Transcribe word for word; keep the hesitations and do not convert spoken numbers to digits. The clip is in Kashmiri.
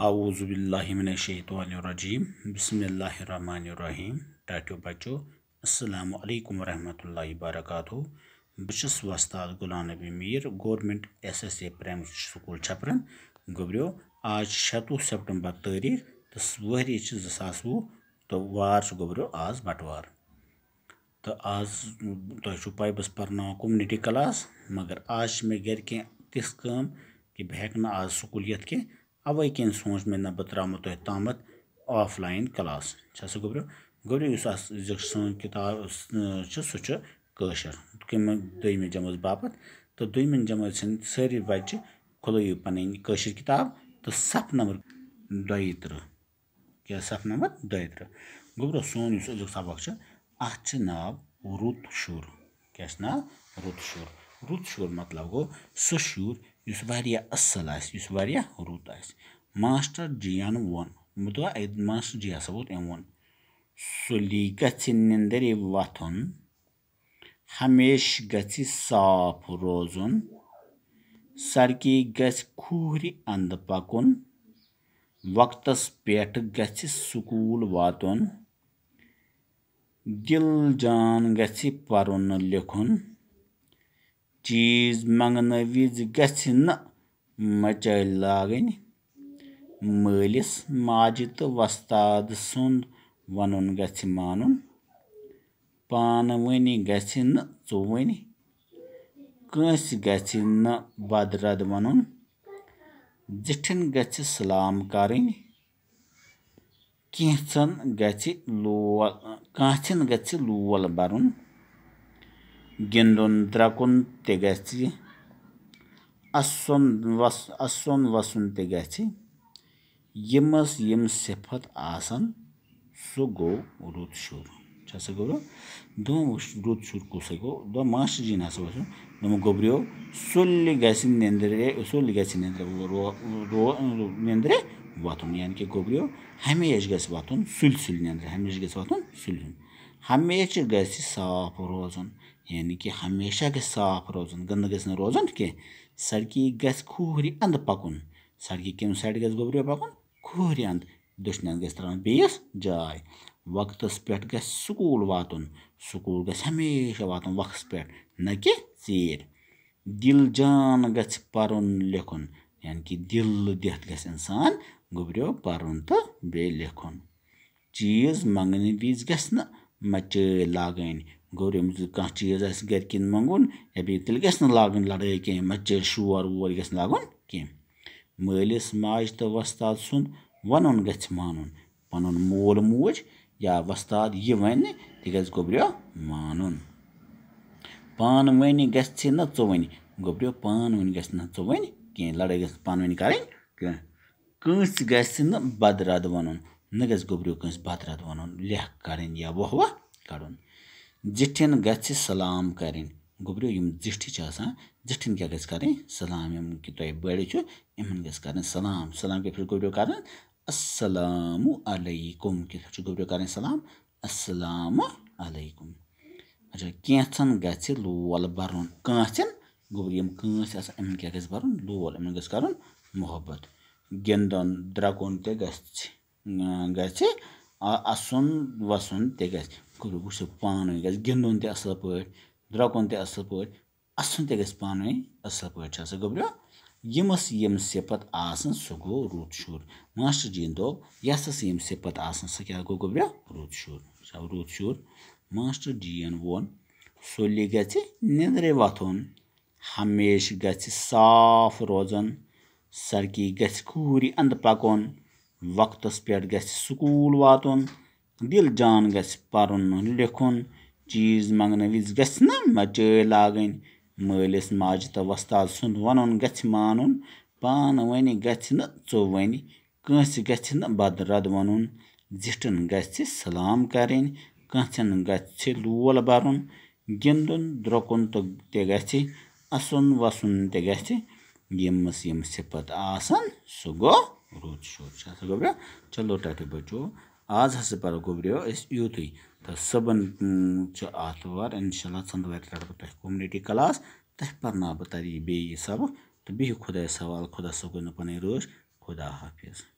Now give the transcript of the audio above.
اعوذ باللہ من الشیطان الرجیم۔ بسم اللہ الرحمن الرحیم۔ ٹاٹھیو بچو، السلام علیکم ورحمۃ اللہ وبرکاتہ۔ بہٕ چھُس وۄستاد Ghulam Nabi Mir, government S S A primary school Chhapran. گوٚبریو، آز چھِ شَتوُہ سپٹمبر تٲریٖخ تہٕ ؤہری چھِ زٕ ساس وُہ تہٕ وار چھُ گوٚبریو آز بٹوار۔ تہٕ آز، تۄہہِ چھُو پَے، بہٕ چھُس پَرناوان کمیونٹی کلاس، مگر آز چھِ مےٚ گَرِ کینٛہہ تِژھ کٲم کہِ بہٕ ہٮ۪کہٕ نہٕ آز سکوٗل یِتھ کینٛہہ۔ اَوَے کِنۍ سوٗنٛچ مےٚ، نہ، بہٕ ترٛاومو تۄہہِ تامَتھ آف لایِن کلاس۔ چھا سا گوٚبریو؟ گوٚبریو، یُس اَتھ أزیُک سٲنۍ کِتاب، اَ، چھِ، سُہ چھُ کٲشِر، کَمہِ، دوٚیمہِ جمٲژ باپَتھ۔ تہٕ دوٚیمہِ جمٲژ ہٕنٛدۍ سٲری بَچہِ کھُلٲیِو پَنٕنۍ کٲشِر کِتاب تہٕ صف نمبر دۄیہِ تٕرٛہ۔ کیٛاہ، صف نمبر دۄیہِ تٕرٛہ۔ گوٚبرو، سون یُس أزیُک سبق چھُ، اَتھ چھُ ناو رُت شُر۔ کیٛاہ چھُ ناو؟ رُت شُر۔ رُت شُر مطلب گوٚو سُہ شُر یُس واریاہ اَصٕل آسہِ، یُس واریاہ رُت آسہِ۔ ماسٹر جِیَن ووٚن، مطلب، اَتہِ ماسٹر جی ہسا ووٚن، أمۍ ووٚن، سُلی گژھِ نِندرِ وۄتھُن، ہمیشہِ گژھِ صاف روزُن، سڑکہِ گژھِ کھوٗرِ اندٕ پکُن، وقتس پٮ۪ٹھ گژھِ سکوٗل واتُن، دِل جان گژھِ پرُن لیکھُن، چیٖز منٛگنہٕ وِزِ گژھِ نہٕ مچٲلۍ لاگٕنۍ۔ مٲلِس ماجہِ تہٕ وۄستاد سُنٛد وَنُن گژھِ مانُن۔ پانہٕ ؤنۍ گژھِ نہٕ ژُوٕنۍ۔ کٲنٛسہِ گژھِ نہٕ بدرد وَنُن۔ زِٹھٮ۪ن گژھِ سلام کرٕنۍ۔ کینٛژھن گژھِ لول، کانٛژھن گژھِ لول برُن۔ گِنٛدُن درٛکُن تہِ گژھِ۔ اَسُن وَس-، اَسُن وَسُن تہِ گژھِ۔ یِمَس یِم صفت آسَن، سُہ گوٚو رُت شُر۔ چھا سا گوٚو؟ دوٚپُن، وٕچھ، رُت شُر کُس گوٚو؟ دوٚپُن، ماسٹر جی نہ سا اوس۔ دوٚپُن، گوٚبریو، سُلہِ گژھِ نیٚنٛدرِ، سُلہِ گژھِ نیٚنٛدرِ رو-، رو-، نیٚنٛدرِ وۄتھُن۔ یعنی کہِ گوٚبریو، ہمیشہِ گژھِ وۄتھُن سُلہِ سُلہِ نیٚنٛدرِ، ہمیشہِ گژھِ وۄتھُن سُلہِ سُلہِ۔ ہمیشہِ گژھِ صاف روزُن، یعنی کہِ ہمیشہ گژھِ صاف روزُن، گنٛدٕ گژھِ نہٕ روزُن کینٛہہ۔ سڑکہِ گژھِ کھوٗرِ اندٕ پکُن، سڑکہِ کمہِ سایڈٕ گژھِ گوٚبریو پکُن؟ کھوٗرِ اندٕ۔ دٔچھنہِ اندٕ گژھِ ترٛاوُن بیٚیِس جاے۔ وقتس پٮ۪ٹھ گژھِ سکوٗل واتُن، سکوٗل گژھِ ہمیشہ واتُن وقتس پٮ۪ٹھ، نہ کہِ ژیٖرۍ۔ دِل جان گژھِ پرُن لیکھُن، یعنی کہِ دِل دِتھ گژھِ انسان گوٚبریو پرُن تہٕ بیٚیہِ لیکھُن۔ چیٖز منٛگنہٕ وِزِ گژھِ نہٕ مچٲلۍ لاگٕنۍ۔ گوٚبریو، ییٚمِس کانٛہہ چیٖز آسہِ گرِکٮ۪ن منٛگُن، یا بیٚیہِ، تیٚلہِ گژھِ نہٕ لاگٕنۍ لڑٲے کینٛہہ، مچٲلۍ، شور وور گژھِ نہٕ لاگُن کینٛہہ۔ مٲلِس ماجہِ تہٕ وۄستاد سُنٛد وَنُن گژھِ مانُن۔ پَنُن مول موج یا وۄستاد یہِ وَنہِ، تہِ گژھِ گوٚبریو مانُن۔ پانہٕ ؤنۍ گژھِ نہٕ ژُوٕنۍ۔ گوٚبریو، پانہٕ ؤنۍ گژھِ نہٕ ژُوٕنۍ کینٛہہ، لڑٲے گژھِ نہٕ پانہٕ ؤنۍ کَرٕنۍ کینٛہہ۔ کٲنٛسہِ گژھِ نہٕ بدرد وَنُن، نہ گژھِ گوٚبریو کٲنٛسہِ بدرد وَنُن، لیکھ کَرٕنۍ یا واہ واہ کَڑُن۔ زِٹھٮ۪ن گژھِ سلام کَرٕنۍ۔ گوٚبریو، یِم زِٹھِ چھِ آسان، زِٹھٮ۪ن کیٛاہ گژھِ کَرٕنۍ؟ سلام۔ یِم کہِ تۄہہِ بٔڑۍ چھِو، یِمَن گژھِ کَرٕنۍ سلام۔ سلام کِتھ پٲٹھۍ گوٚبریو کَرٕنۍ؟ السلام علیکم۔ کِتھ پٲٹھۍ چھُ گوٚبریو کَرٕنۍ سلام؟ السلام علیکم۔ اچھا، کینٛژھن گژھِ لول بَرُن۔ کٲنٛسہِ، گوٚبریو، یِم کٲنٛسہِ آسان، یِمَن کیٛاہ گژھِ بَرُن؟ لول۔ یِمَن گژھِ کَرُن محبت۔ گِنٛدُن درٛۄکُن تہِ گژھِ، گژھِ، آ، اَسُن وَسُن تہِ گژھِ۔ گوٚبریو، وٕچھِو، پانہٕ ؤنۍ گژھِ گِنٛدُن تہِ اَصٕل پٲٹھۍ، درٛۄکُن تہِ اَصٕل پٲٹھۍ، اَسُن تہِ گژھِ پانہٕ ؤنۍ اَصٕل پٲٹھۍ۔ چھا سا گوٚبریو؟ یِمَس یِم صفت آسَن، سُہ گوٚو رُت شُر۔ ماسٹر جی یَن دوٚپ، یَس ہسا یِم صفت آسَن، سُہ کیٛاہ گوٚو گوٚبریو؟ رُت شُر۔ سُہ گوٚو رُت شُر۔ ماسٹر جی یَن ووٚن، سُلہِ گژھِ نیٚنٛدرِ وۄتھُن، ہمیشہِ گژھِ صاف روزُن، سڑکہِ گژھِ کھوٗرِ اندٕ پکُن، وقتس پٮ۪ٹھ گژھِ سکوٗل واتُن، دِل جان گژھِ پرُن لیکھُن، چیٖز منٛگنہٕ وِزِ گژھِ نہٕ مچٲلۍ لاگٕنۍ، مٲلِس ماجہِ تہٕ وۄستاد سُنٛد وَنُن گژھِ مانُن، پانہٕ ؤنۍ گژھِ نہٕ ژوٚوٕنۍ، کٲنٛسہِ گژھِ نہٕ بدرد وَنُن، زِٹھٮ۪ن گژھِ سلام کرٕنۍ، کٲنٛسٮ۪ن گژھِ لول بَرُن، گِنٛدُن درٛۄکُن تہٕ تہِ گژھِ، اَسُن وَسُن تہِ گژھِ۔ یِمَس یِم صفت آسَن، سُہ گوٚو رُت شُر۔ چھا سا گوٚبریو؟ چلو ٹاٹھیو بچو، آز ہسا پَرو گوٚبریو أسۍ یوٗتُے۔ تہٕ صُبحن، اۭں، چھُ آتھوار، اِنشاء اللہ ژٔنٛدوارِ رَٹہٕ بہٕ تۄہہِ کمیونٹی کلاس، تۄہہِ پَرناو بہٕ تَتی بیٚیہِ یہِ سبق۔ تہٕ بِہِو خۄدایَس حوالہٕ، خۄدا صٲب گٔے نہٕ پَنٕنۍ رٲچھ۔ خدا حافظ۔